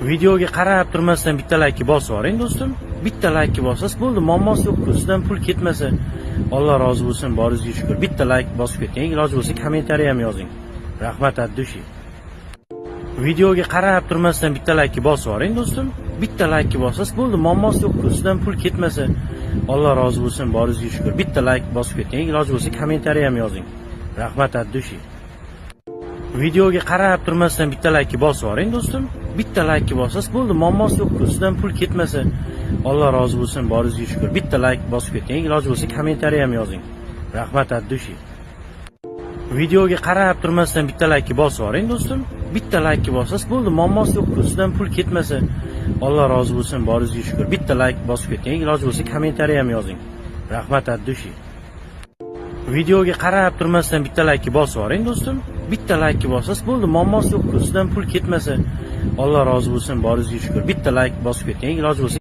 Videoga qarab turmasdan bitta laykni bosib yuboring, do'stim. Bitta laykni bosasiz, bo'ldi, muammosi yo'q. Sizdan pul ketmasa, Alloh rozi bo'lsin, boringizga shukur. Bitta layk bosib keting, iloji bo'lsa kommentariy ham yozing. Rahmat от души. Videoga qarab turmasdan bitta laykni bosib yuboring, do'stim. Bitta laykni bosasiz, bo'ldi, muammosi yo'q. Sizdan pul ketmasa, Alloh rozi bo'lsin, boringizga shukur. Bitta layk bosib keting, iloji bo'lsa kommentariy ham yozing. Rahmat от души. Videoga qarab turmasdan bitta laykni bosib yuboring, do'stim. Bitta laykni bosasiz, bo'ldi, muammosi yo'q. Sizdan pul ketmasa, Alloh rozi bo'lsin, boringizga shukur. Bitta layk bosib keting, iloji bo'lsa kommentariy ham yozing. Rahmat от души. Videoga qarab turmasdan bitta laykni bosib yuboring, do'stim. Bitta laykni bosasiz, bo'ldi, muammosi yo'q. Sizdan pul ketmasa, Alloh rozi bo'lsin, boringizga shukur. Bitta layk bosib keting, iloji bo'lsa kommentariy ham yozing. Rahmat от души. Videoga qarab turmasdan bitta laykni bosib yuboring, do'stim. Bitta laykni bosasiz, bo'ldi, muammosi yo'q. Sizdan pul ketmasa, Alloh rozi bo'lsin, boringizga shukur. Bitta layk bosib keting, iloji bo'lsa